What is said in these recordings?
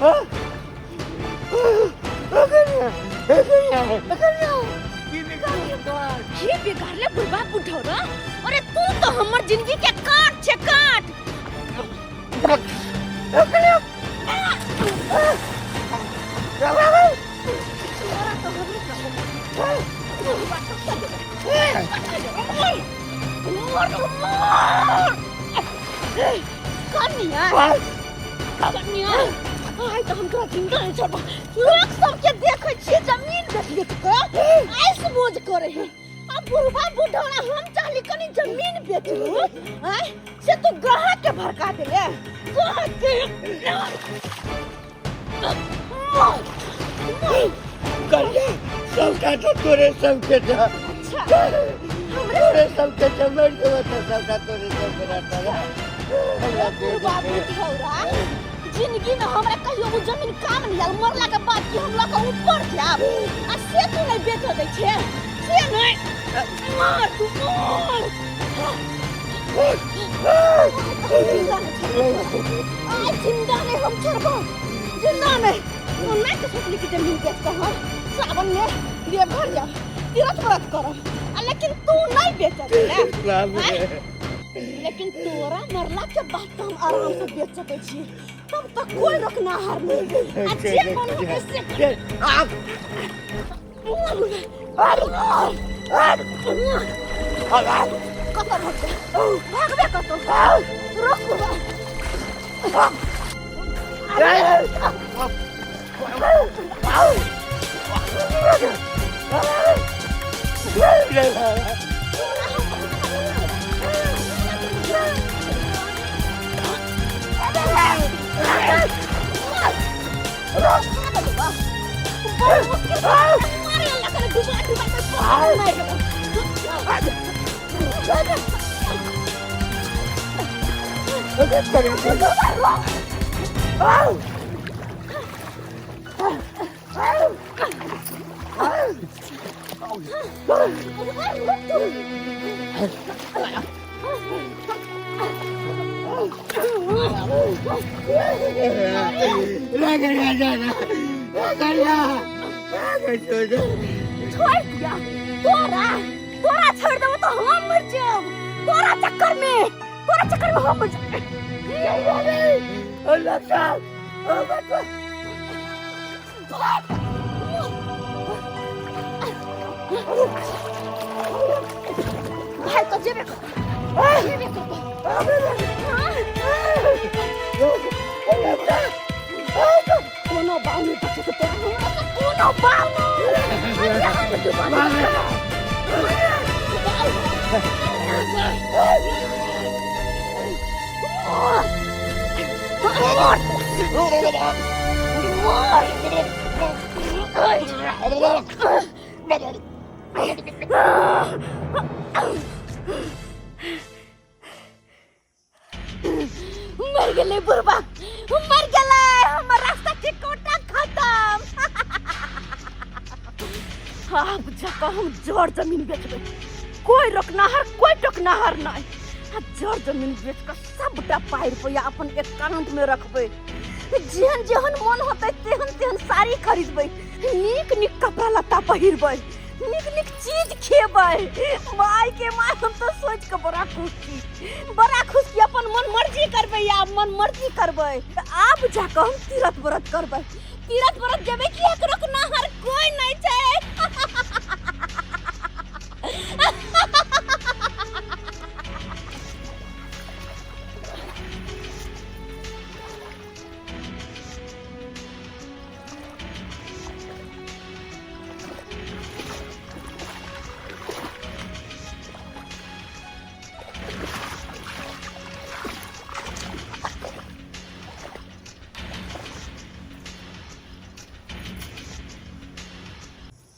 की बिगाड़ले बुढ़बा बुढ़ौरा? अरे तू तो हमर जिंदगी के काट छे, काट। कन्या, कन्या, आइ तऽ हम तोरा जिंदा नहि छोड़बो। लोक सबके देखै छियै जमीन देख देख कऽ ऐस बोझ करे है। आ बुढ़बा बुढ़ौरा, हम चाहली कनी जमीन बेच लू, आँय, से तू ग्राहक के भड़का देले, ग्राहक के। कन्या, सबटा तऽ तोरे सबके छ। अच्छा। तोरे सबके छ, मरि जेबो तऽ सबटा तोरे सबके रहतौ। हमरा दे दे। बुढ़बा बुढ़ौरा, जिंदगी में हमरा कहियो वो जमीन काम नहीं आयल, मरला के बाद की हम लऽ कऽ ऊपर जायब, आ से तू नहीं बेचऽ दै छे, से नहीं। मार तू, मार। जिंदा नहीं छोड़बो आइ, जिंदा नहीं हम छोड़बो, जिंदा नहीं। हम नहीं तो सोचली कि जमीन बेच कऽ हम सावन में देवघर जाब, तीर्थ व्रत करब, आ लेकिन तू नहीं बेचऽ देले। बाप रे। लेकिन तोरा मरला के बाद तो हम आराम से बेच सकै छी, तब तक कोई रोकनाहार नहीं, आ जे मन होतै से कर। कतऽ भागबै? भागबे कतऽ? रोक। बड़ी मुश्किल से मारे अल्लाह करे, डुबा डुबा के पानी मार देबो। छोड़ दिया तोरा, तोरा छोड़ देबो तो हम मर जाब। तोरा चक्कर में, तोरा चक्कर में हम मर जाब। भाई तो जेबे कर, जेबे कर। कोनो बाव नहीं बचे तोरा, हमरा से कोनो बाव नहीं। मर गेलै बुढ़बा, मर गेलै। हमर रास्ता के कोटा खत्म। आब जाकऽ हम जर जमीन बेचबै, कोई रोकनाहर कोई टोकनाहर नहीं। आ जर जमीन बेच कऽ सबटा पाइ रुपैआ अपन अकाउंट में रखबै। जेहन जेहन मन होतै तेहन तेहन साड़ी खरीदबै, नीक नीक कपड़ा लत्ता पहिरबै, नीक नीक चीज खेबै। माय के माय, हम तो सोच के बड़ा खुश छी, बड़ा खुश कि अपन मन मर्जी करबै, आब मन मर्जी करबै। आब जाकऽ हम तीरथ व्रत करबै, तीरथ व्रत जेबै कि एक रोकनाहर कोई नहीं छै।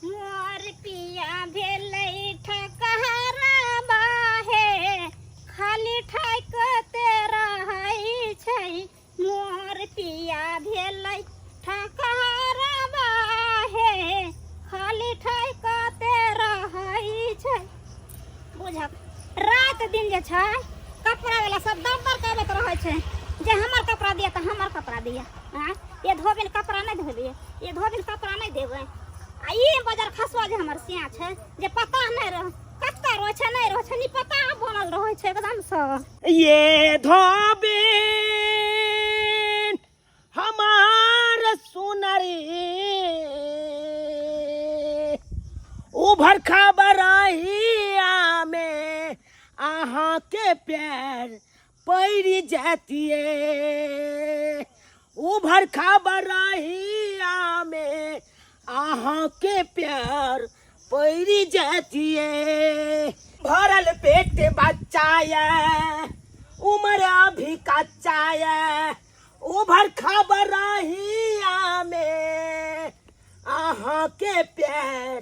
मोर पिया भेलै ठकहरबा हे, खाली ठकते रहै छै। मोर पिया भेलै ठकहरबा हे, खाली ठकते रहै छै। बुझक, राति दिन जे छै कपड़ा वाला सब दम पर करैत रहै छै जे हमर कपड़ा दिया तऽ हमर कपड़ा दिया। आँय, ये धोबिन कपड़ा नहि धोबियै, ये धोबिन कपड़ा नहि देबै। आ ई बजार खसुआ जे हमर सिया छै जे पता नहि रह कतऽ रहै छै, नहि रहै छै, नि पता बनल रहै छै एकदमसँ। ये धोबिन हमार सुनरी उभर खबर में अहाँ के प्यार पड़ि जातिए। उभर खबर में अहाँ के प्यार पड़ि जातिए। भरल पेट बच्चा ये, उम्र अभी कच्चा ये, उभर खबर में अहाँ के प्यार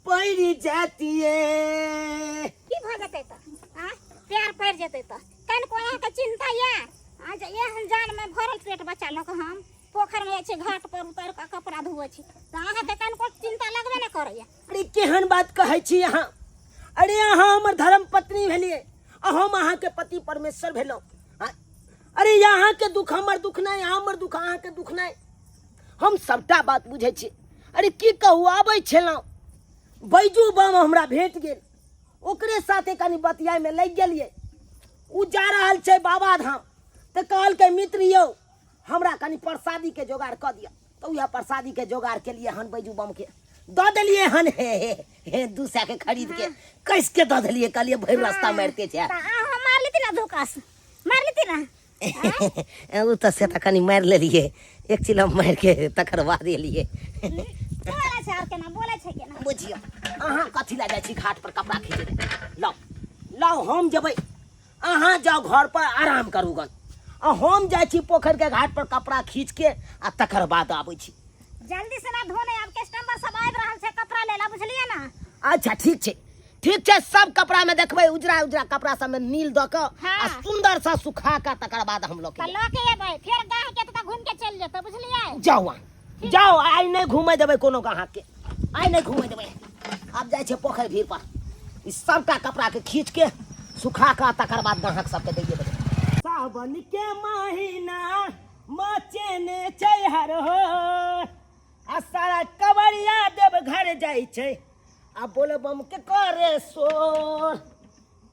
पड़ि जातिए। की भऽ जेतै तऽ? आँय, प्यार पड़ि जेतै तऽ कनिको अहाँके चिन्ता यऽ? आ जे एहन जानमे भरल पेट बच्चा लऽ कऽ हम पोखरिमे जाइ छी, घाट पर उतरि कऽ कपड़ा धोअै छी, तऽ अहाँके कनिको चिन्ता लगबे नहि करैए। अरे केहन बात कहै छी अहाँ? अरे अहाँ हमर धर्म पत्नी भेलियै आ हम अहाँके पति परमेश्वर भेलहुँ। अरे अहाँके दुख हमर दुख नहि, हमर दुख अहाँके दुख नहि, हम सबटा बात बुझै छी। अरे की कहू, आबै छलहुँ बैजू बम हमरा भेट गेल, ओकरे साथे कनि बतियाइमे लागि गेलियै। ओ जा रहल छै बाबा धाम, तऽ कहलकै मित्र यौ हमरा कनि प्रसादीके जोगाड़ कऽ दिअ, तऽ उएह प्रसादीके जोगाड़ केलियै हन, बैजू बमके दऽ देलियै हन। हे हे हे, 200 के खरीद के कसि के दऽ देलियै, कहलियै भरि रास्ता मारिते छै। तऽ अहाँ मारि लेती ना, धोखासँ मारि लेती ना? ओ तऽ से तऽ कनि मारि लेलियै, एक चिलम मारि के तकर बाद एलियै। बोलै छै आर केना बोलै छै केना? बुझियौ, अहाँ कथी लए जाइ छी घाट पर कपड़ा खींचै लए? लाउ लाउ, हम जेबै, अहाँ जाउ घर पर आराम करू गन, आ हम जाइ छी पोखरि के घाट पर कपड़ा खींच के आ तकर बाद आबै छी। जल्दी से ना धोने, आब कस्टमर सब आबि रहल छै कपड़ा ले ला, बुझलियै ना? अच्छा ठीक छै, ठीक छै। सब कपड़ा में देखबै उजरा उजरा कपड़ा सब में नील दऽ कऽ हाँ। आ सुंदर सा सुखा कऽ तकर बाद हम लऽ के तऽ लऽ के एबै, फेर गाय के तऽ घूम के चलि जेतै, बुझलियै? जाउ अहाँ जाउ, आइ नहि घूमै देबै कोनो ग्राहक के, आइ नहि घूमै देबै। आब जाइ छै पोखरि भीड़ पर, ई सबटा कपड़ा के खींच के सुखा कऽ तकर बाद ग्राहक सबके दैये देबै। सावन के महीना मचेने छै हर हो, आ सारा कवरिया देव घर जाइ छै आ बोल बम के करे शोर।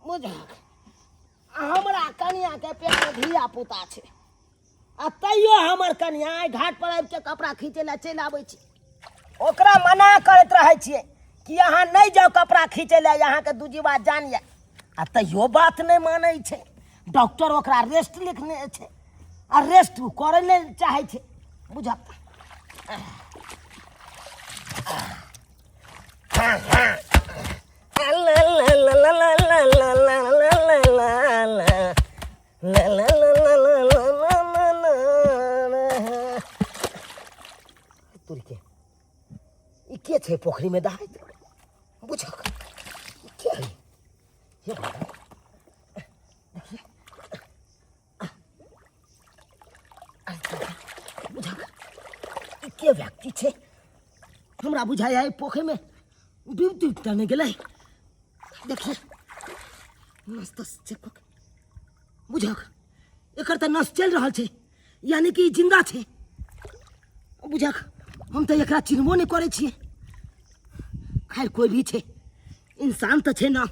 बुझक, आ हमरा कनिया के पेट में धिया पुता छै, आ तैयो हमर कनिया आइ घाट पर आबि के कपड़ा खींचै लए चलि आबै छै। ओकरा मना करैत रहै छियै कि अहाँ नहि जाउ कपड़ा खींचै लए, अहाँके दू जीवा जान यऽ, आ तैयो बात नहि मानै छै। डॉक्टर ओकरा रेस्ट लिखने छै आ रेस्ट ओ करै नहि चाहै छै। बुझत तुरके ई के छै पोखरिमे दहाइत? बुझक, ई के है? हे भगवान, देखिए, बुझक ई के व्यक्ति छै? हमरा बुझाइ है पोखरिमे डूबि डूबि तऽ नहि गेलै। देखिए नस तस चेक कऽ के बुझक, एकर तऽ नस चलि रहल छै, यानी कि ई जिंदा छै। बुझक, हम तऽ एकरा चिन्हबो नहि करै छियै। खैर कोई भी छै, इंसान तऽ छै ना,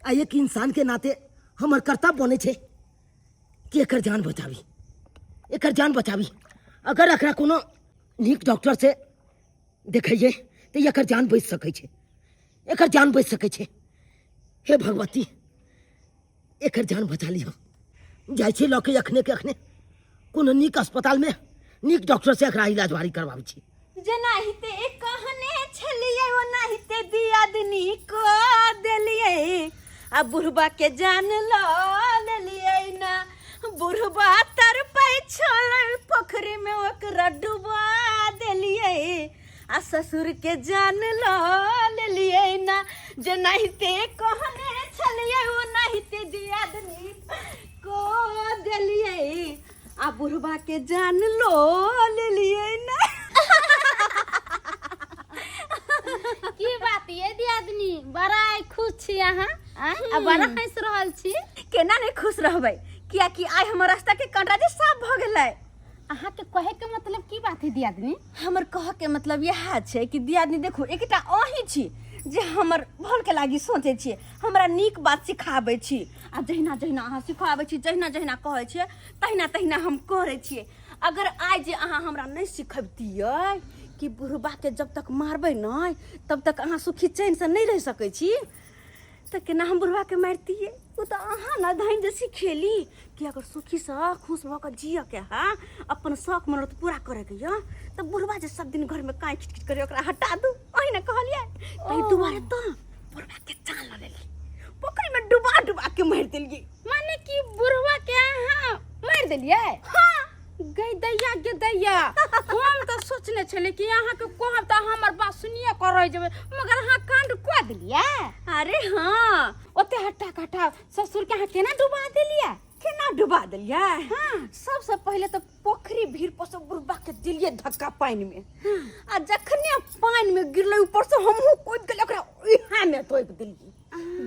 आ एक इंसान के नाते हमर कर्तव्य बनै छै कि एकर जान बचाबी, एकर जान बचाबी। अगर एकरा कोनो नीक डॉक्टर से देखैयै तऽ एकर जान बचि सकै छै, एकर जान बचि सकै छै। हे भगवती, एकर जान बचा लिअ। जाइ छी लऽ के अखने के अखने कोनो नीक अस्पतालमे नीक डॉक्टर से एकरा इलाज बारी करबाबै छी। जेनाहिते कहने छलियै ओनाहिते दियादनी कऽ देलियै, आ बुढ़बा के जान लऽ लेलियै ना। बुढ़बा तड़पै छलै पोखरि में, ओकरा डुबा देलियै, आ ससुर के जान लऽ लेलियै ना। जेनाहिते कहने छलियै ओनाहिते दियादनी कऽ देलियै, आ बुढ़बा के जान लो लेलियै ना। की बात ये दियादनी, बड़ा आइ खुश छी अहाँ, आँय? आ बड़ा हंस रहल छी। केना नहीं खुश रहबै, कियाकि आइ हमर रास्ता के कांटा जे साफ भऽ गेलै। अहाँके कहे के मतलब की बात है दियादनी? हमर कह के मतलब इएह छै कि दियादनी देखू, एकटा अहीं छी जे हमर भल के लागी सोचै छियै, हमरा नीक बात सिखाबै छी, आ जहिना जहिना अहाँ सिखाबै छी, जहिना जहिना कहै छियै, तहिना तहिना हम करै छियै। अगर आइ जे अहाँ हमरा नहि सिखबतियै कि बुढ़बाके जब तक मारबै नहि तब तक अहाँ सुखी चैनसँ नहि रहि सकै छी, तऽ केना हम बुढ़बाके मारितियै? ओ तऽ अहाँ ने धनि जे सिखेली कि अगर सुखीसँ खुश भऽ कऽ जियऽके है, अपन शौक मनोरथ पूरा करैके यऽ, तऽ बुढ़बा जे सब दिन घरमे काँय खिटखिट करे ओकरा हटा दू। अहीं ने कहलियै? ताहि दुआरे तऽ बुढ़बाके जान लऽ लेली, पोखरिमे डुबा डुबा के मारि देलियै। माने कि बुढ़वा के अहाँ मारि देलियै? हाँ। गई दैया गे दैया, हम तऽ सोचने छली कि अहाँके कहब तऽ अहाँ हमर बात सुनिए कऽ रहि जेबै, मगर अहाँ कांड कऽ देलियै। अरे हाँ, ओते हट्टा कट्टा ससुर के अहाँ केना डुबा देलियै? केना डुबा देलियै? हाँ। सबसे पहिले तऽ पोखरी भीड़ पर से बुढ़बा के देलियै धक्का पानि में, आ जखने पानि में गिरलै ऊपर से हमहूँ कूदि गेलियै, ओकरा इहा में तोपि देलियै,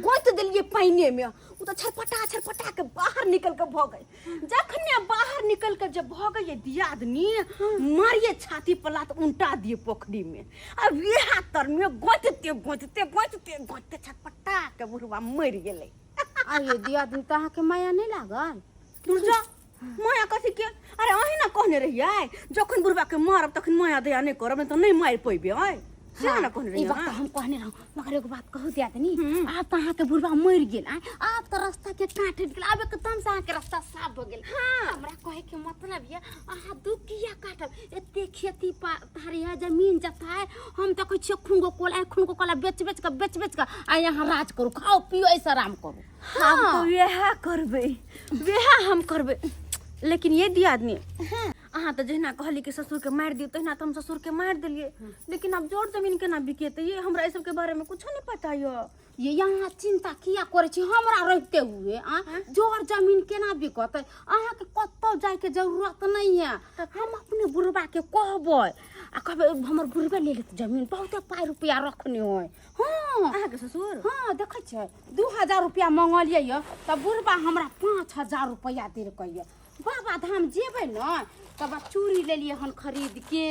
गोति देलियै पानिए में। ओ तऽ छरपटा छरपटा के बाहर निकल के भऽ गेल। जखने बाहर निकल के जब भऽ गेलियै दियादनी, मारिए छाती पर लात उल्टा दिए पोखरी में, आ वएह तर में गोतिते गोतिते गोतिते गोतिते छटपटा के बुढ़वा मरि गेलै। आइए दियादनी, तऽ अहाँके माया नहि लागल? दूर जा, माया कथी के? अरे अहीं ने कहने रहियै जखन बुढ़वा के मारब तखन माया दया नहि करब, नहि तऽ नहि मारि पेबै। से ने कहने ई रहियै? बात तऽ हम कहने रहूँ, मगर एगो बात कहू दियादनी, आब तऽ अहाँके बुढ़वा मरि गेल, आँय, आब तऽ रास्ता के काट हटि गेल, आब एकदम से अहाँके रास्ता साफ भऽ गेल। हमरा कहे के मतलब ये, अहाँ दुख किया काटब? एते खेती पथारी है, जमीन जथा है, हम तऽ कहै छियै खून कोल आइ खून कोला बेच बेच कऽ, बेच बेच कऽ आ यहाँ राज करू, खाओ पियो, ऐसे आराम करू। हम तऽ वएह करबै, वएह हम करबै। लेकिन ये दियादनी, अहाँ तऽ जहिना कहली कि ससुरके मारि दियौ, तहिना तऽ हम ससुरके मारि देलियै, लेकिन आब जर जमीन केना बिकेतै? ये हमरा एहि सबके बारेमे कुछो नहि पता यऽ। ये यहाँ चिंता किया करै छी हमरा रहिते हुए? आ जर जमीन केना बिकतै? अहाँके कतौ जायके जरूरत नहीं है। हम अपने बुढ़बा के कहबै आ कहबै हमर बुढ़बे ले लेत जमीन, बहुते पाइ रुपया रखने है। हाँ। अहाँके ससुर? हाँ, देखै छियै, 2000 रुपया मंगलियै यऽ तऽ बुढ़बा हमरा 5000 रुपया देलकै यऽ। बाबा धाम जेबै ने तब चूड़ी लेलियै हन खरीद के,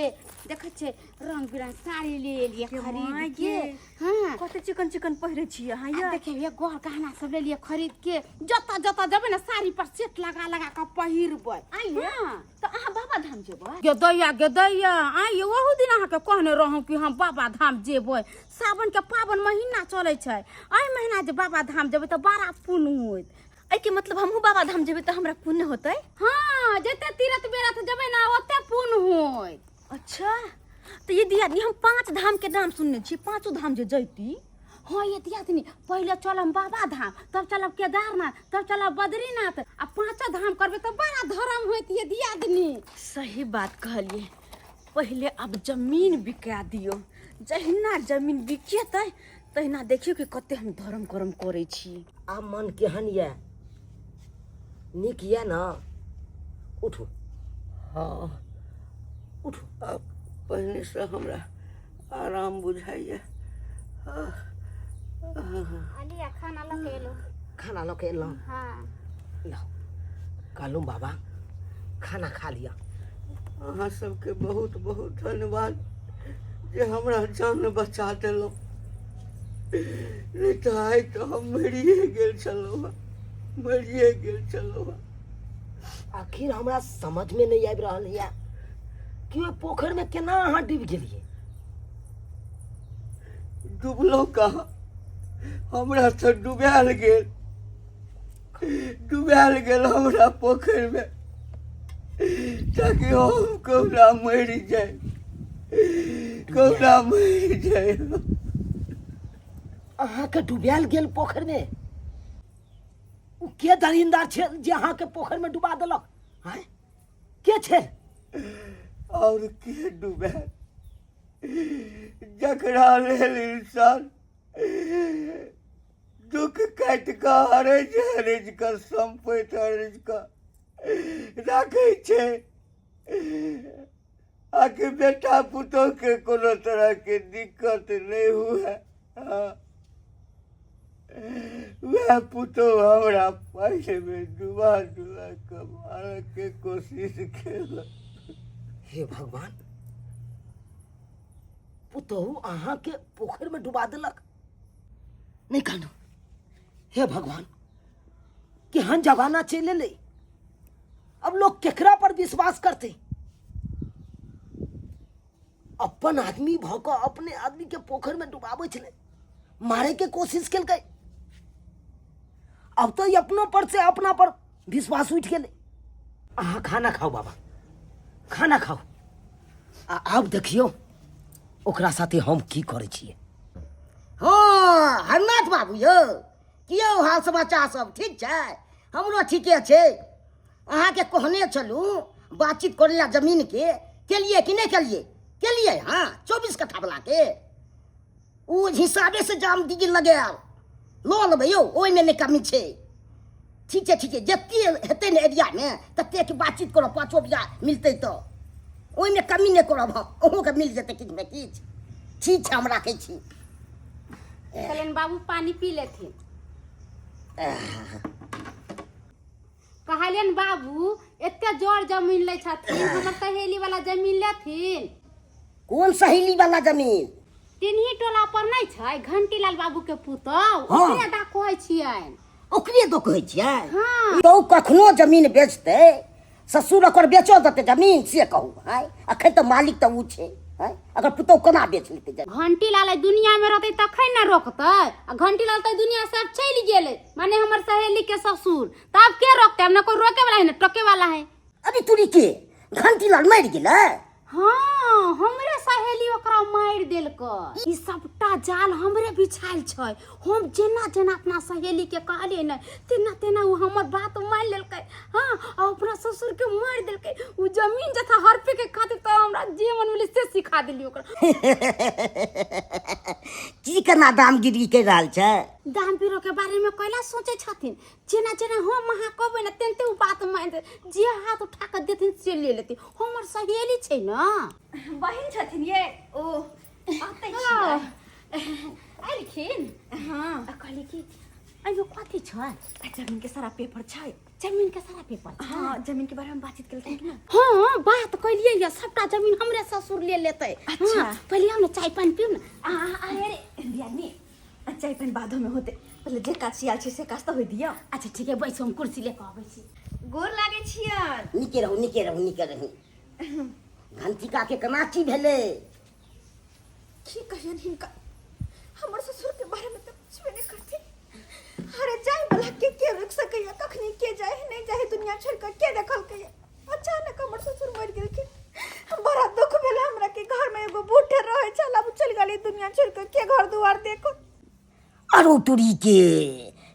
देखै छियै रंग बिरंग साड़ी ले एलियै खरीद के। हाँ। कते चिकन चिकन पहिरै छियै अहाँ? आ देखियौ, ये गहर गहना सब लेलियै खरीद के, जतऽ जतऽ जेबै ने साड़ी पर सेट लगा लगा कऽ पहिरबै। आइये। हाँ। तऽ अहाँ बाबा धाम जेबै? गे दैया गे दैया, आइये ओहू दिन अहाँके कहने रहौं कि हम बाबा धाम जेबै। सावन के पावन महीना चलै छै, एहि महीना जे बाबा धाम जेबै तऽ बड़ा पुण्य होत। एहिके मतलब हमहूँ बाबा धाम जेबै तऽ हमरा पुण्य होतै? हाँ, जते तीरथ बेरथ जेबै ने ओते पुण्य होत। अच्छा, तऽ ये दियादनी, हम 5 धाम के नाम सुनने छी, पाँचो धाम जे जैती? हाँ ये दियादनी, पहिले चलब बाबा धाम, तब चलब केदारनाथ, तब चलब बद्रीनाथ, आ पाँचो धाम करबै तऽ बड़ा धर्म होइत ये दियादनी। सही बात कहलियै। पहिले आब जमीन बिका दियौ, जहिना जमीन बिकेतै तहिना देखियौ कि कते हम धर्म करम करै छी। आब मन केहन यऽ? नीक यऽ ने? उठू। हाँ। उठू। आब पहिनेसँ हमरा आराम बुझाइए। अलिया, खाना लऽ के एलहुँ। खाना लऽ के एलहुँ? हाँ। लौ, कहलहुँ बाबा खाना खा लिअ। अहाँ सबके बहुत बहुत धन्यवाद जे हमरा जान बचा देलहुँ, नहि तऽ आइ तऽ हम मरिए गेल छलहुँ हँ, मरिए गेल छलहुँ हँ। आखिर हमरा समझमे नहि आबि रहल यऽ कि ओहि पोखरिमे केना अहाँ डूबि गेलियै? डूबलहुँ कहाँ, हमरा तऽ डुबायल गेल, डुबायल गेल हमरा पोखरिमे, ताकि हम कहुना मरि जाय, कहुना मरि जाय। अहाँके डुबायल गेल पोखरिमे? ओ के दरिंदा छै जे अहाँके पोखरिमे डुबा देलक? आँय, के छै? और के डुबायल, जकरा लेल इंसान दुख काटि कऽ हरैज हरैज कऽ सम्पति हरैज कऽ राखै छै, आकि बेटा पुतोहके कोनो तरहके दिक्कत नहि हुए। हाँ। वएह पुतोहु हमरा पानिमे डुबा डुबा कऽ मारऽके कोशिश केलक। हे भगवान, पुतोहु अहाँके पोखरिमे डुबा देलक। नहि कानू। हे भगवान, केहन जमाना चलि एलै, अब लोग केकरा पर विश्वास करते? अपन आदमी भऽ कऽ अपने आदमी के पोखरि में डुबाबै छलै, मारे के कोशिश केलकै। अब तो ई अपनो पर से अपना पर विश्वास उठि गेलै। अहाँ खाना खाउ बाबा, खाना खाउ। आ आब देखियौ ओकरा साथे हम की करै छियै। हँ हरनाथ बाबू यौ, की यौ हाल समाचार सब ठीक छै? हमरो ठीके छै। अहाँके कहने छलहुँ बातचीत करै लए जमीनके, केलियै कि नहि केलियै? केलियै। हँ, 24 कट्ठा वलाके ओ हिसाबे से जाम दिगी लगायब, लऽ लेबै यौ, ओहिमे नहि कमी छै। ठीक छै, ठीक छै। जतेक हेतै ने एरियामे ततेक बातचीत करब, 5 बीघा मिलतै तऽ ओहिमे कमी नहि करब हम, अहूँके मिल जेतै किछु ने किछु। ठीक छै, हम राखै छी। कहलनि बाबू पानी पी लेथिन। कहलियनि बाबू एते जोर जमीन लै छथिन, हमर सहेली वाला जमीन लेथिन। कोन सहेली वाला जमीन? तिन्ही टोला पर नहि छै घंटीलाल बाबू के पुतोहु? हँ। ओकरे दा कहै छियनि। ओकरे दऽ कहै छियै? हँ। तऽ ओ कखनो जमीन बेचतै? ससुर ओकर बेचो देतै जमीन से कहू? आँय, अखन तऽ मालिक तऽ ओ छै। आँय, अगर पुतोहु कोना बेच लेतै जमीन? घंटीलाल एहि दुनिया में रहतै तखन ने रोकतै, आ घंटीलाल तऽ दुनिया से आब चलि गेलै, माने हमर सहेली के ससुर, तब के रोकतै? आब ने कोई रोके वाला है ने टोके वाला है। अरे तुरी के, घंटीलाल मरि गेलै? हाँ, हमरे सहेली ओकरा मारि देलकै। ई सबटा जाल हमरे बिछायल छै। हम जेना जेना अपना सहेली के कहलियै ने तेना तेना ओ हमर बात मानि लेलकै। हाँ, आ अपना ससुर के मारि देलकै। ओ जमीन जथा हड़पे के खातिर तऽ हमरा जे मन मिले से सिखा देलियै ओकरा। की केना दामगिरी करि रहल छै? दाम बीरो के बारे में कैला सोचै छथिन? जेना जेना हम अहाँ कहबै ने तेनते ओ बात मानि लेत। जे हाथ उठा कऽ देथिन से ले लेथिन। हमर सहेली छै ने। बहिन छथिन ये, ओ आते छियै। एलखिन? हाँ। आ कहली कि अइयो कथी छै? आ जमीन के सारा पेपर छै। जमीन के सारा पेपर छै? हाँ, जमीन के बारे में बातचीत केलखिन कि ना? हाँ, बात कैलियै ये, सबटा जमीन हमरे ससुर ले लेतै। अच्छा। हाँ, पहिले हम ने चाय पानि पीउ ने। आ आ अरे दियादनी, आ चाय पानि बादो में होते, पहिले जे काज सियाल छै से काज तऽ होइ दिअ। अच्छा ठीक है, बैसू, हम कुर्सी ले कऽ अबै छी। गोर लागै छियन। नीके रहू, नीके रहू, नीके रहू। घंटिका के केना की भेलै? की कहियन हिनका, हमर ससुर के बारे में तऽ पुछबे नहि करथिन। अरे जाय वाला के रोकि सकैया? कखनी के जाय है नहीं जाय है दुनिया छोड़ के, के देखलकै? अचानक हमर ससुर मरि गेलखिन, बड़ा दुख भेल हमरा के। घर में एगो बूढ़े रहे छल, अब चलि गेलै दुनिया छोड़ के, के घर दुआर देखो? अरो तुरी के,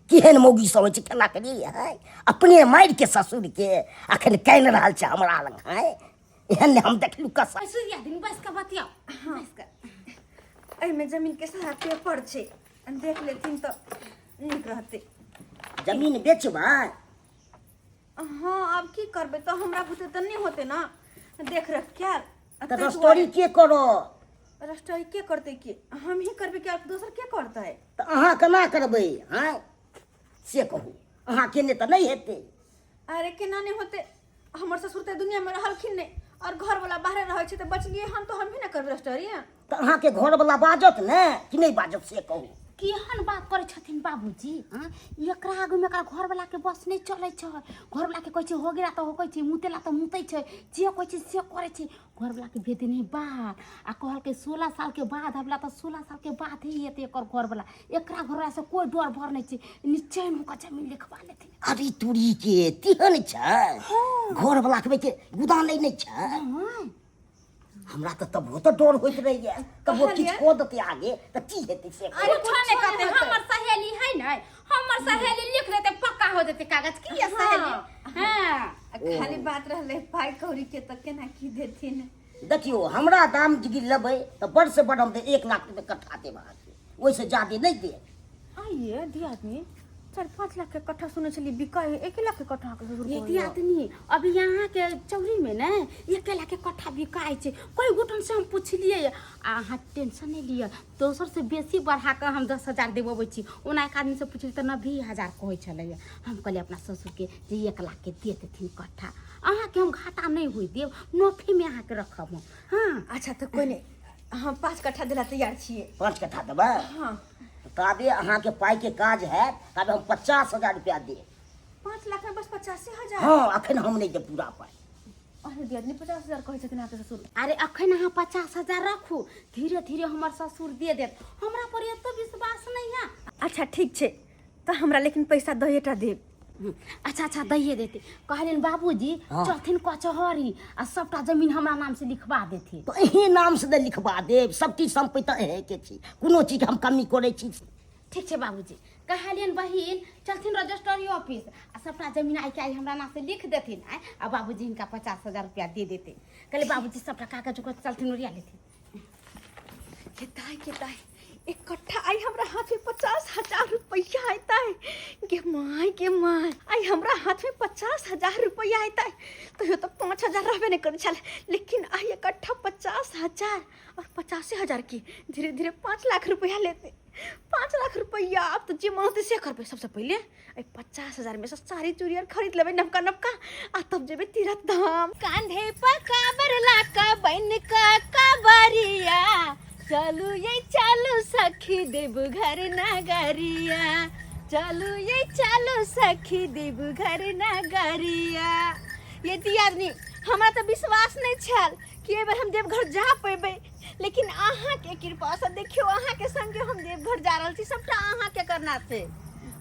केहन मौगी सब होइ छै केना करी है, अपने मारि के ससुर के अखन कानि रहल छै हमरा लग है। एहन नहि हम देखलू कस। सूर्या दिन बैस कऽ बतियाउ। बैस कऽ। एहिमे जमीन के सारा पेपर छै, देख लेथिन तऽ नीक रहतै। जमीन बेचबै? हाँ, आब की करबै तऽ, हमरा बुते तऽ नहि होतै ने देख रेख कयल। तऽ रजिस्ट्री के करो? रजिस्ट्री के करतै? की हम ही करबै कि दोसर के करतै? तऽ अहाँ केना करबै? आँय, से कहू, अहाँ केने तऽ नहि हेतै। अरे केना नहि होतै? हमर ससुर तऽ दुनिया में रहलखिन नहि और घर वाला बाहरे रहै छै, तऽ बचलियै हम, तऽ हम ही ने करबै रजिस्ट्री। तऽ अहाँके घरवला बाजत ने कि नहि बाजत से कहू? केहन बात करै छथिन बाबूजी? हँ, एकरा आगूमे एकरा घरवलाके बस नहि चलै छै। घरवलाके कहै छै हो गेला तऽ होकै छै, मुतेला तऽ मुतै छै, जे कहै छै से करै छै। घरवलाके भेज देने बाहर आ कहलकै 16 सालके बाद आबला, तऽ 16 सालके बाद ही एतै एकर घरवला। एकरा घरवलासँ कोइ डर भर नहि छै, निश्चय हुनका जमीन लिखवा लेथिन। अरे तुरी के, तेहन छै घरवला के के गुदान नहि छै? हँ। हमरा तऽ तबो तऽ डर होइत रहैया, कबो किछु कऽ देतै आगे तऽ की हेतै से कहू। अरे कुछो नहि करतै, हमर सहेली है ने, हमर सहेली लिख देतै, पक्का हो जेतै कागज। की ये सहेली? हाँ। आ खाली बात रहलै पाइ कौड़ी के, तऽ केना की देथिन? देखियौ, हमरा दाम यदि लेबै तऽ बड़ से बड़ हम 1 लाख रुपए कट्ठा देब अहाँके, ओहिसँ ज्यादे नहि देब। आइए दियादनी, 4-5 लाख के कट्ठा सुनै छलियै बिकाइ है, 1 लाख के कट्ठा अहाँके ससुर ये कहैया। दियादनी अभी यहाँ के चौरी में ने 1 लाख के कट्ठा बिकाइ छै। कोई गोटन से हम पुछलियै। आ अहाँ टेंशन नहि लिअ, दोसर से बेसी बढ़ा कऽ हम 10,000 देबबै छी। ओना एक आदमी से पुछलियै तऽ 90,000 कहै छलैया। हम कहलियै अपना ससुरके जे 1 लाख के दे देथिन कट्ठा। अहाँके हम घाटा नहि होइ देब, नफेमे अहाँके रखब हम। हँ। अच्छा, तऽ कोइ नहि, हम 5 कट्ठा देला तैयार छियै। 5 कट्ठा देबै? हँ। ताबे अहाँके पाइके काज हैत ताबे हम 50,000 रुपया देब। 5 लाख में बस 85,000? हँ, अखन हम नहि देब पूरा पाइ। अरे दियादनी, 50,000 कहै छथिन अहाँके ससुर। अरे, अखन अहाँ 50,000 रखू, धीरे धीरे हमर ससुर दे देत। हमरा पर एतो विश्वास नहीं है? अच्छा, ठीक छै, तऽ हमरा लेकिन पैसा दहेटा देब। अच्छा अच्छा, दैये देते। कहलियनि बाबूजी, चलथिन कचहरी आ सबटा जमीन हमरा नाम से लिखवा देथिन। तऽ अहीं नाम से ने लिखवा देब। सब चीज सम्पत्ति अहेंके छी, कोनो चीज हम कमी करै छी? ठीक छै बाबूजी। कहलियनि बहिन, चलथिन रजिस्ट्री ऑफिस आ सबटा जमीन आइ के आइ हमरा नाम से लिख देथिन। आइ आ बाबूजी हिनका 50,000 रुपया दे देते। कहले बाबूजी, सबटा कागज उगज चलथिन ओरिया लेथिन। के दाय, के दाय, एक कट्ठा आई हमरा हाथ में 50,000 रुपया अयतै। गे my, गे my, आई हमरा हाथ में 50,000 रुपया अयतै। तैयो तऽ 5,000 रहबे नहि करै छल, लेकिन आई एक कट्ठा 50,000 और 85,000 की धीरे धीरे 5 लाख रुपया लेते। 5 लाख रुपया, आब तऽ जे मन होतै से करबै। सबसँ पहिले एहि 50,000 में से साड़ी चूड़ी आर खरीद लेबै नवका नवका आ तब जेबै तीरथ धाम। कांधे पर काबर लाका बन का काबरिया, चलू ये चलू सखी देवघर नगरिया, चलू ये चलू सखी देवघर नगरिया। ये दियादनी, हमरा तऽ विश्वास नहि छल कि एहि बेर हम देवघर जा पेबै, लेकिन अहाँके कृपासँ देखियौ, अहाँके संगे हम देवघर जा रहल छी। सबटा अहाँके करना छै।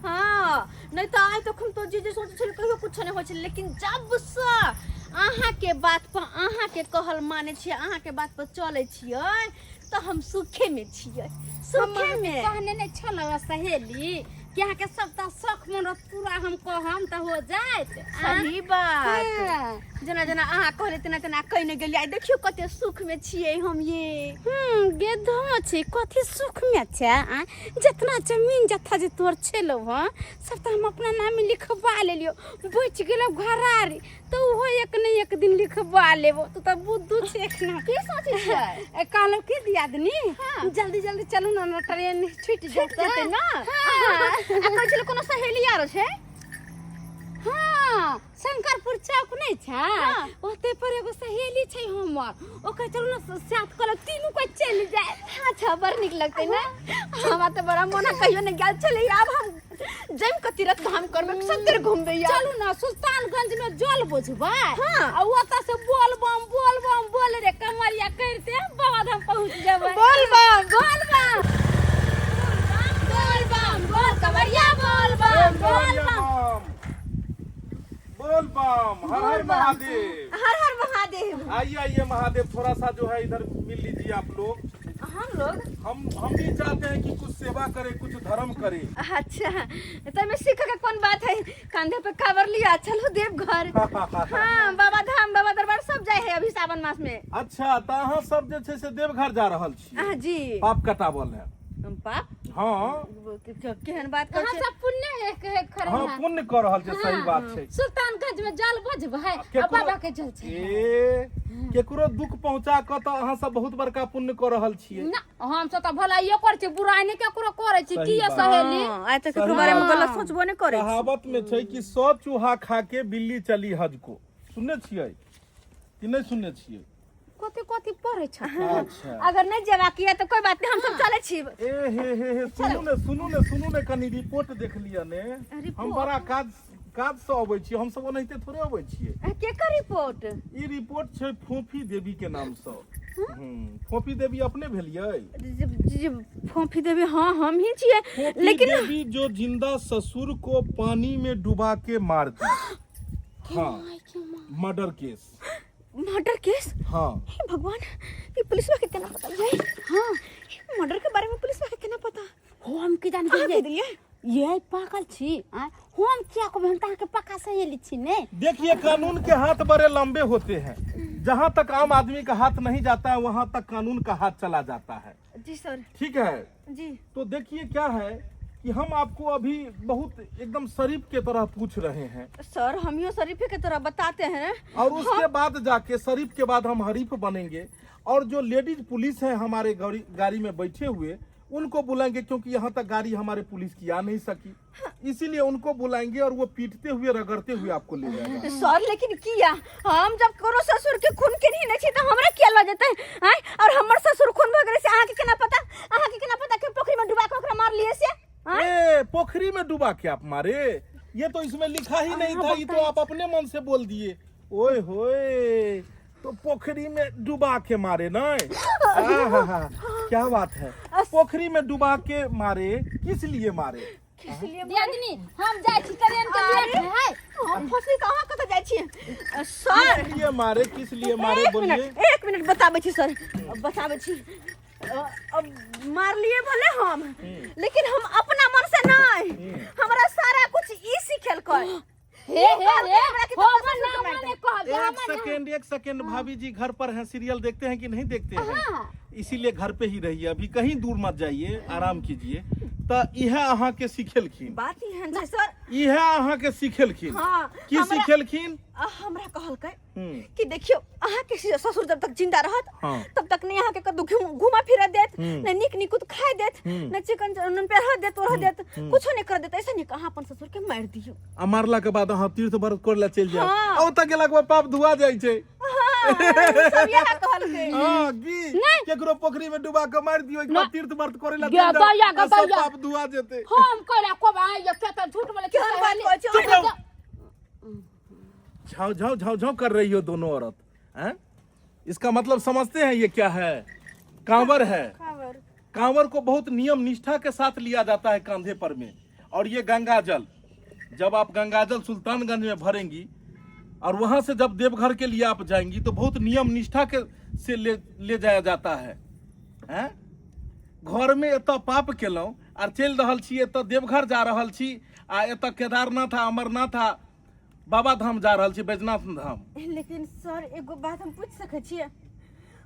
हाँ, नहि तऽ आइ तक हम तो जे जे सोचै छलियै, कहियो कुछो नहि होइ छलै, लेकिन जबसँ अहाँके बात पर, अहाँके कहल मानै छियै, अहाँके बात पर चलै छियै, तऽ हम सुखेमे छियै, सुखेमे। कहने नहि छलहुँ सहेली कि अहाँके सबटा शौख मनोरथ पूरा हम कहम तऽ हो जायत। सही बात। जेना जेना अहाँ कहले तेना तेना कहि गेलियै। आइ देखियौ कते सुख में छियै हम ये। गेधो छै, कथी सुख में छै? आ जितना जमीन जत्था जे तोर छेलो हँ, सब तऽ हम अपना नाम लिखवा लेलियो। बचि गेलो घरारी, तऽ ओहो एक ने एक दिन लिखवा लेबो। तू तऽ बुद्धू छै एखना। की सोचै छियै? कहलहुँ की दियादनी, जल्दी जल्दी चलू ने, ट्रेन छूटि छूटि जेतै। जेतै ने। आ कहै छलै कोनो सहेली आरो छै? हाँ, शंकरपुर चौक नहीं छै, ओते पर एगो सहेली छै हमर। ओकर चलू ने साथ कर, तीनू को चलि जाए। अच्छा, बड़ नीक लगतै ने। हमरा तऽ बड़ा मोन है, कहियो नहि गेल छलै। आब हम जमि कऽ तीरथ धाम करबै, सत्तर घुमबै यार। चलू ने, सुल्तानगंज में जल बोझबै आ ओतऽ से बोल बम बोल बम बोल रे कमरिया करते बाबा धाम पहुंच जेबै। बोल बम। बोल बम बोल बम बोल कमरिया बोल बम बोल बम। बोल बम, हर हर महादेव। हर हर महादेव। आइए आइए महादेव, थोड़ा सा जो है इधर मिल लीजिए आप लोग। हम लोग? हम भी चाहते हैं कि कुछ सेवा करें, कुछ धर्म करें। अच्छा, तो में सीख के कौन बात है? कंधे पे कावर लिया, चलो देवघर। हाँ, बाबा धाम, बाबा दरबार सब जाए है अभी सावन मास में। अच्छा, तऽ अहाँ सब जे छै से देवघर जा रहल छी? हाँ जी। पाप कटाबल है? पाप? हाँ। केहन बात कर अहाँ सब पुण्य एक एक करे। हाँ, पुण्य कऽ रहल छै, सही बात छै। सुल्तानगंज में जल बोझबै आ बाबा के जल छै। ए, केकरो दुख पहुंचा कऽ तऽ अहाँ सब बहुत बड़का पुण्य कऽ रहल छियै। ना, हम सब तऽ भलाइयो करै छी, बुराइ नहि केकरो करै छी। सही की ये बात। सहेली? हाँ, आइ तक केकरो सही बारे में बात। गलत सोचबो नहीं करे छी। कहावत में छै कि 100 चूहा खा के बिल्ली चली हज को। सुनने छियै कि नहि सुनने छियै? कथी कथी पढ़ै छ? अच्छा। अगर नहीं जेबाक ये तो कोई बात नहीं, हम सब चले छी। ए हे हे हे, सुनू ने, सुनू ने, सुनू ने, कनी रिपोर्ट देख लिअ ने। हम बड़ा काज काज से अबै छियै, हम सब ओनाहिते थोड़े अबै छियै। केकर रिपोर्ट? ई रिपोर्ट छै फोफी देवी के नाम से। फोफी देवी अपने भेलियै? फोफी देवी? हाँ, हम ही छियै। फोफी लेकिन देवी जो जिंदा ससुर को पानी में डुबा के मार दी, हाँ, मर्डर केस। मर्डर केस? हाँ। हे भगवान, ये पुलिस के केना पता ये? हाँ, मर्डर के बारे में पुलिस के केना पता? हम की जान अहाँ गेलियै। कहि देलियै? ये पागल छी आँय? हम किया कहबै? हम तऽ अहाँके पक्का सहेली छी ने। देखिए, कानून के हाथ बड़े लंबे होते हैं। जहाँ तक आम आदमी का हाथ नहीं जाता है, वहाँ तक कानून का हाथ चला जाता है। जी सर। ठीक है? जी। तो देखिए, क्या है कि हम आपको अभी बहुत एकदम शरीफ के तरह पूछ रहे हैं। सर, हम यो शरीफे के तरह बताते हैं। और उसके बाद जाके शरीफ के बाद हम हरीफ बनेंगे और जो लेडीज पुलिस है हमारे गाड़ी गाड़ी में बैठे हुए उनको बुलाएंगे, क्योंकि यहाँ तक गाड़ी हमारे पुलिस की आ नहीं सकी, इसीलिए उनको बुलाएंगे और वो पीटते हुए रगड़ते हुए आपको ले जाएगा। सर, लेकिन किया हम जब कोनो ससुर के खून के नहीं छी त हमरा किया ल जेतै आय? और हमर ससुर खून भ गेलै से अहाँ के केना पता? अहाँ के केना पता कि पोखरी में डुबा के ओकरा मार लिए से आय? ए, पोखरी में डुबा के आप मारे, ये तो इसमें लिखा ही नहीं था, ये तो आप अपने मन से बोल दिए। ओए होए, तो पोखरी में डुबा के मारे नहीं? आहा, क्या बात है, पोखरी में डुबा के मारे, किस लिए मारे? किस लिए? दियादनी, हम जाइ छी, ट्रेन के लेट है। हम फसली कहाँ कतऽ जाइ छी सर? किस लिए मारे, किस लिए मारे? एक बोलिए। मिनट, एक मिनट, बताबै छी सर, बताबै छी। अब मारलिए भले हम, लेकिन हम अपना मन से नहीं, हमरा सारा कुछ ई सिखेलकै। हे हे हे, हमरा के हो तो ना माने कह एक सेकेंड, एक सेकेंड, भाभी जी घर पर हैं, सीरियल देखते हैं कि नहीं देखते हैं? इसीलिए घर पे ही रहिए, अभी कहीं दूर मत जाइए, आराम कीजिए। त इहे अहाँ के सिखेलखिन? बात एहन छै सर। इहे अहाँ के सिखेलखिन? हाँ। की सिखेलखिन? हमरा कहलकै कि देखियौ, अहाँके ससुर जब तक जिंदा रहत तब तक नहीं अहाँके कतौ घुमा फिरा देत, नहीं नीक निकुत खाए देत, नहीं चिकन नून पे रह देत, रह देत, कुछो नहीं कर देत। ऐसा नहीं, अहाँ अपन ससुर के मारि दियौ। आ मारला के बाद अहाँ तीर्थ व्रत करे ला चलि जाओ। हाँ। आ ओतऽ गेलाके बाद पाप धुआ जाइ छै। हाँ, सब इएह कहलकै। हाँ, की केकरो पोखरी में डुबा के मारि दियौ, एक बार तीर्थ व्रत करे ला चलि जाओ, गदैया, आ सब गदैया। पाप धुआ जेतै। हम कोला कोब आइ के त झूठ बोले छी। केहन बात कहै छी? चुप रहो। झाव झाव झाव झाव कर रही हो दोनों औरत हैं? इसका मतलब समझते हैं ये क्या है? कांवर है। कांवर। कांवर को बहुत नियम निष्ठा के साथ लिया जाता है कंधे पर में। और ये गंगा जल, जब आप गंगा जल सुल्तानगंज में भरेंगी और वहां से जब देवघर के लिए आप जाएंगी तो बहुत नियम निष्ठा के से ले ले जाया जाता है, हैं? घर में एतऽ पाप केलहुँ आर चलि रहल छी, एतऽ देवघर जा रहल छी आ एतऽ केदारनाथ आ अमरनाथ आ बाबा धाम जा रहल छी, बैजनाथ धाम। लेकिन सर, एगो बात हम पूछ सकै छियै?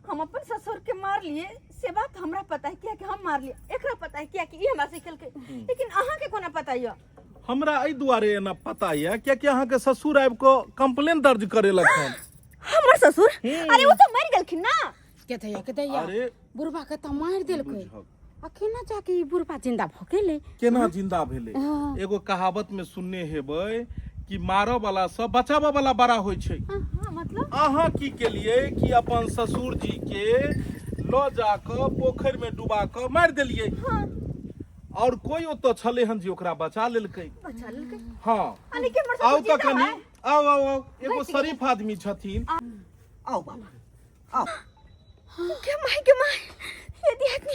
हम अपन ससुर के मारलिए से बात हमरा पता है, किया कि हम मारलिए। एकरा पता है, किया कि ई हमरा सिखेलकै। लेकिन अहाँ के कोना पता यऽ? हमरा एहि दुआरे एना पता यऽ कियाकि अहाँके ससुर आबि कऽ कंप्लेन दर्ज करेलक हन। हमर ससुर? अरे, ओ तऽ मरि गेलखिन ना। के दैया, के दैया। अरे, बुढ़बा के तऽ मारि देलकै। बुझब। आ केना जाके ई बुढ़बा जिंदा भऽ गेलै? केना जिंदा भेलै? एगो कहावत में सुनने हेबै कि मारऽ वाला सब बचाबऽ वाला बड़ा होइ छै। हाँ, मतलब? अहाँ की केलिए कि अपन ससुर जी के लऽ जा कऽ पोखरि में डुबा कऽ मारि देलियै और कोई ओतऽ छलै हन जे ओकरा बचा लेलकै। बचा लेलकै? हाँ। आ लेकिन हमर आउ ससुर तऽ जिंदा कनि है? आउ आउ आउ, एगो शरीफ आदमी छथिन। आउ बाबा, आउ। के माय, के माय, यदि आदमी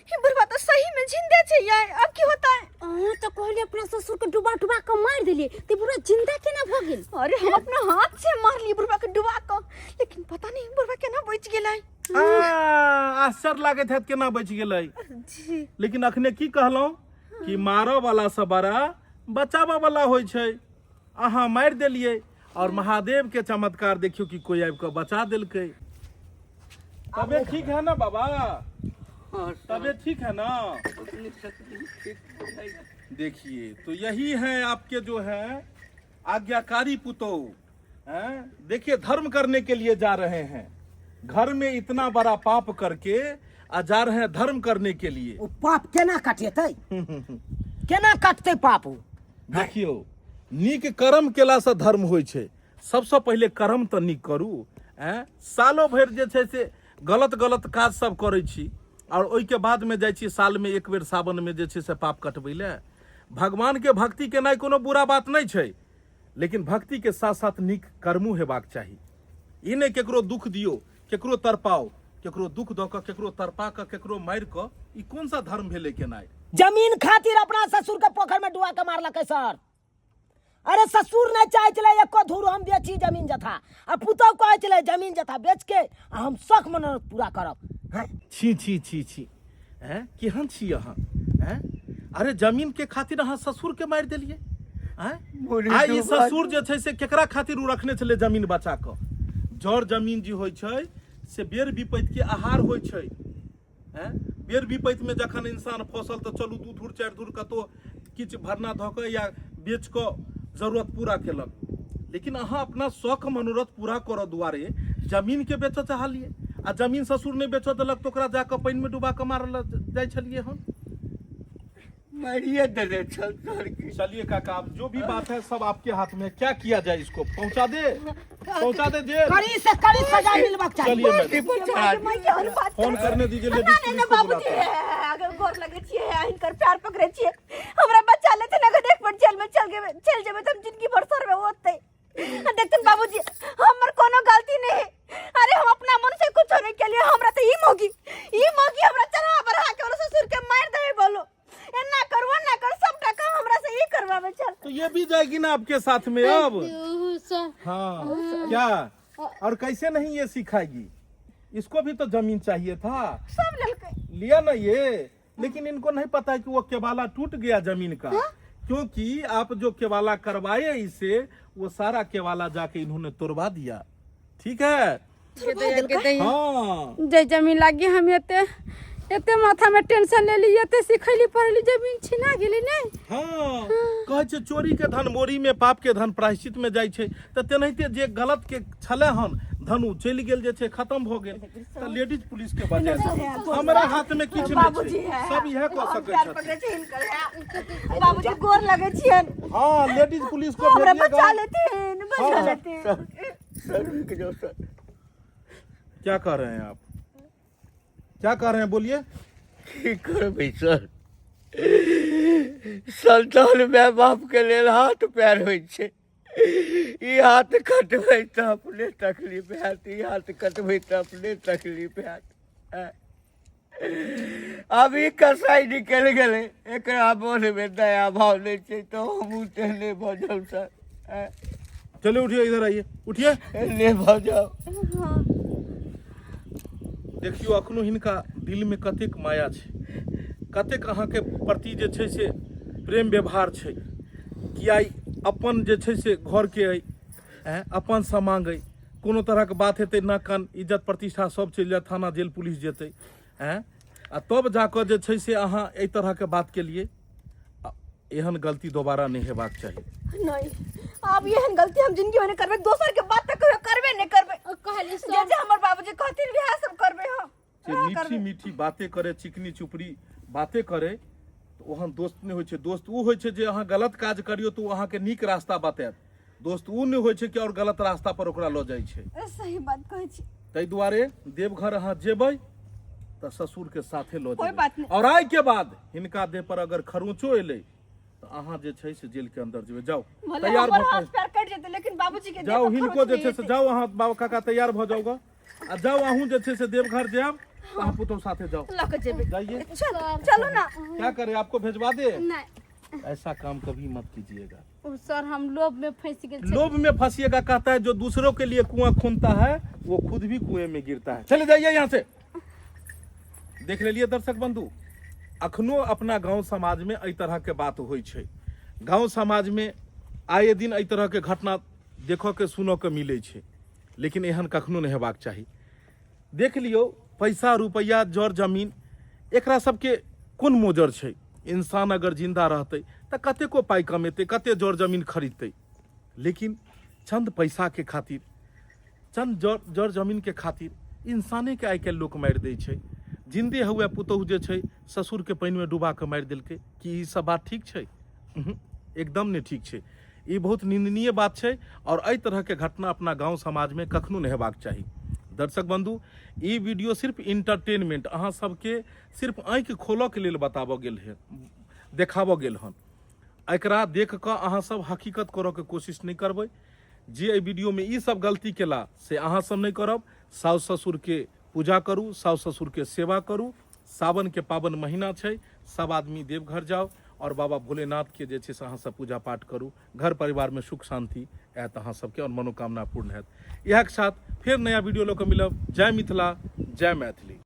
ये बुढ़वा तो सही में जिंदे छै यार, अब की होता है? अहाँ तऽ कहलियै अपना ससुर के डुबा डुबा के मारि देलियै, ते बुढ़वा जिंदा केना भऽ गेल? अरे, हम अपना हाथ से मारलिए बुढ़वा के डुबा के, लेकिन पता नहीं बुढ़वा केना बच गेलै। आ, आश्चर्य लागैत हैत केना बचि गेलै। जी। लेकिन अखने की कहलहुँ कि मारऽ वाला से बड़ा बचाबऽ वाला होइ छै। अहाँ मारि देलियै और महादेव के चमत्कार देखियौ कि कोई आबि कऽ बचा देलकै। तबियत ठीक है ना बाबा? हाँ। तबियत ठीक है ना? अपने तकलीफ ठीक बुझाइए। देखिए, तो यही है आपके जो है आज्ञाकारी पुतोह हैं। देखिए, धर्म करने के लिए जा रहे हैं, घर में इतना बड़ा पाप करके आ जा रहे हैं धर्म करने के लिए। ओ पाप केना कटेतै? केना कटतै पाप ओ? देखियौ, नीक कर्म केलासँ धर्म होइ छै। सबसँ पहिले कर्म तऽ नीक करू। ऐं, सालो भरि जे छै से गलत गलत काज सब करै छी आओर ओहिके बादमे जाइ छी सालमे एक बेर सावनमे जे छै से पाप कटबै लए। भगवानके भक्ति केनाइ कोनो बुरा बात नहि छै, लेकिन भक्तिके साथ साथ नीक कर्मो हेबाक चाही। ई नहि केकरो दुख दियौ, केकरो तड़पाओ, केकरो दुख दऽ कऽ, केकरो तड़पा कऽ, केकरो मारि कऽ, ई कोन सा धर्म भेलै केनाइ? जमीन खातिर अपना ससुर के पोखर में डुबा के मारलकै सर। अरे, ससुर नहीं चाहे छलै एको धूर हम बेची जमीन जथा, आ पुतहु कहै छलै जमीन जथा बेच के आ हम शौक मनोरथ पूरा करब, हैं? छी छी छी छी, हैं, केहन छी अहाँ, हैं? अरे, जमीन के खातिर अहाँ ससुर के मारि देलियै, हैं? बुढ़ी आ ई डुबा ससुर जे छै से केकरा खातिर ओ रखने छलै जमीन बचा कऽ? जर जमीन जे होइ छै से बेर विपैत के आहार होइ छै, हैं? बेर विपैतमे जखन इंसान फसल तऽ चलू दू धूर चारि धूर कतहु किछु भरना धऽ कऽ या बेच कऽ जरूरत पूरा केलक लेकिन अहाँ अपना शौख मनोरथ पूरा करऽ दुआरे जमीनके बेचऽ चाहलियै आ जमीन ससुर नहि बेचऽ देलक तऽ ओकरा जाकऽ पानिमे डुबा कऽ मारल जाइ छलियै हन। मारिए देने छल सर की। चलिए काका, अब जो भी बात है सब आपके हाथ में है, क्या किया जाए इसको? पहुंचा दे, पहुंचा दे जेल। कड़ी से कड़ी सजा मिलबाक चाही। चलिए मैडम, बचा माय के हर बात फोन करने दीजिए लेडीज पता नहीं पुलिस ना को बाबूजी बुलाते हैं। अगर गोर लगे छिए, हिनकर प्यार पकड़े छिए, हमरा बचा लेथिन। अगर एक बार जेल में चल गए, चल जेबे त हम जिंदगी भर सरबे ओतै। आ देखथिन बाबूजी, हमर कोनो गलती नहीं है। अरे हम अपना मन से कुछ नहीं के लिए, हमरा त ई मौगी हमरा चढ़ा बढ़ा के और ससुर के मार देबे बोलो, एना करबो ना कर, सबटा काम हमरा से ई करवावे चल। तो ये भी जाएगी ना आपके साथ में अब? सर। हाँ, क्या और कैसे नहीं ये सिखाएगी? इसको भी तो जमीन चाहिए था। सब ललकै। लिया ना ये, लेकिन इनको नहीं पता है कि वो केवाला टूट गया जमीन का, क्योंकि आप जो केवाला करवाए इसे, वो सारा केवाला जाके इन्होंने तोड़वा दिया। ठीक है। हाँ। जे जमीन लागी हम एते एते माथा में टेंशन ले ली, एते सिखैली पढ़ली, जमीन छिना गेली नहीं। हाँ, कहै छै चोरी के धन मोरी में, पाप के धन प्रायश्चित में जाइ छै, तऽ तेनाहिते जे गलत के छलै हन धन उ चलि गेल जे छै, खत्म भऽ गेल। तऽ लेडीज पुलिस के बजाय हमरा हाथ में किछु नहि बाबूजी छै, है सब इएह कऽ हम सकै प्यार छथिन। पकड़े छी हिनकर है। बाबूजी गोर लगे छियन। हाँ, लेडीज पुलिस को हमरा भेजिएगा। बचा लेथिन, बचा हाँ। लेथिन। सर, सर रुक जाओ सर। क्या कह रहे हैं आप? क्या कह रहे हैं, बोलिए। की करबै सर, संतान माय बाप के लेल हाथ पैर होइ छै। ई हाथ कटबै तऽ अपने तकलीफ हैत, ई हाथ कटबै तऽ अपने तकलीफ हैत। आब ई कसाई निकलि गेलै, एकरा मोनमे दया भाव नहि छै, तऽ हमहूँ तेहने भऽ जाउ सर। चलिए उठिए, इधर आइए, उठिए। एहने भऽ जाउ। देखियौ अखनो हिनका दिलमे कतेक माया छै, कतेक अहाँके प्रति जे छै से प्रेम व्यवहार छै, कि आइ अपन जे छै से घरके अइ, आँय, अपन समांग अइ, कोनो तरहक बात हेतै ना कान इज्जत प्रतिष्ठा सब चलि जायत, थाना जेल पुलिस जेतै, आँय, आ तब जाकऽ जे छै से अहाँ एहि तरहके बात केलियै। आ एहन गलती दोबारा नहि हेबाक चाही। नहीं, आब एहन गलती हम जिंदगी में नहीं करबे, दोसर के बात तक कहियो करबे नहीं करबे। कहली जे जे हमर बाबूजी कहथिन वएह सब करबे हम। जे मीठी मीठी बातें करे, चिकनी चुपड़ी बातें करे, तऽ ओहन दोस्त नहि होइ छै। दोस्त ओ होइ छै जे अहाँ गलत काज करियौ तऽ ओ अहाँके नीक रास्ता बतायत। दोस्त ओ नहि होइ छै कि आओर गलत रास्ता पर ओकरा लऽ जाइ छै। सही बात कहै छी। ताहि दुआरे देवघर अहाँ जेबै तऽ ससुरके साथे लऽ कोइ जेबै। बात नहि। और आइ के बाद हिनका देह पर अगर खरोचो एलै तऽ अहाँ जे छै से जेल के अंदर जेबै। जाउ, भले तैयार हमर भऽ हाथ कऽ पैर कटि जेतै, लेकिन बाबूजी के देह जाउ। पर हिनको खरोच जे नहि छै से एतै। जाउ अहाँ बाबा काका तैयार भऽ जाउ गऽ, आ जाउ अहूँ जे छै से देवघर जायब तऽ अहाँ पुतहु साथे जाउ। लऽ कऽ जेबै। जाइए। चल, चलू ना। क्या करे, आपको भेजवा दे? नहीं। ऐसा काम कभी मत कीजिएगा। ओ सर, हम लोभ में फंस गेल छी। लोभ में फंसिएगा। कहता है जो दूसरों के लिए कुआं खूनता है वो खुद भी कुएं में गिरता है। चले जाइए यहाँ से। देख लेलिए दर्शक बंधु, अखनो अपना गांव समाज में एहि तरह के बात होइ छै। गांव समाज में आए दिन एहि तरह के घटना देखऽ के सुनऽ के मिलै छै, लेकिन एहन कखनो नहि हेबाक चाही। देख लियौ, पैसा रुपैआ जर जमीन एकरा सबके कोन मोजर छै? इंसान अगर जिंदा रहतै तऽ कतेको पाइ कमेतै, कते जर जमीन खरीदतै, लेकिन चंद पैसाके खातिर, चंद जर जमीनके खातिर इंसानेके आइ काल्हि लोक मारि दै छै। जिन्दे हुए पुतहु जे छै ससुरके पानिमे डुबा कऽ मारि देलकै। की ई सब बात ठीक छै? एकदम नहि ठीक छै। ई बहुत निंदनीय बात छै और एहि तरहके घटना अपना गांव समाजमे कखनो नहि हेबाक चाही। दर्शक बंधु, ई वीडियो सिर्फ इंटरटेनमेंट, अहाँ सबके सिर्फ आँखि खोलऽके लेल बताबऽ गेल है, देखाबऽ गेल हन। एकरा देख कऽ अहाँ सब हकीकत करऽके कोशिश नहि करबै। जे एहि वीडियोमे ई सब गलती केला से अहाँ सब नहि करब। साउस ससुरके पूजा करू, साउस ससुरके सेवा करू। सावन के पावन महीना छै, सब आदमी देवघर जाउ और बाबा भोलेनाथ के जे छै से अहाँ सब पूजा पाठ करू। घर परिवार में सुख शांति आयत अहाँ सबके और मनोकामना पूर्ण हैत। इएह के साथ फेर नया वीडियो लऽ कऽ मिलब। जय मिथिला, जय मैथिली।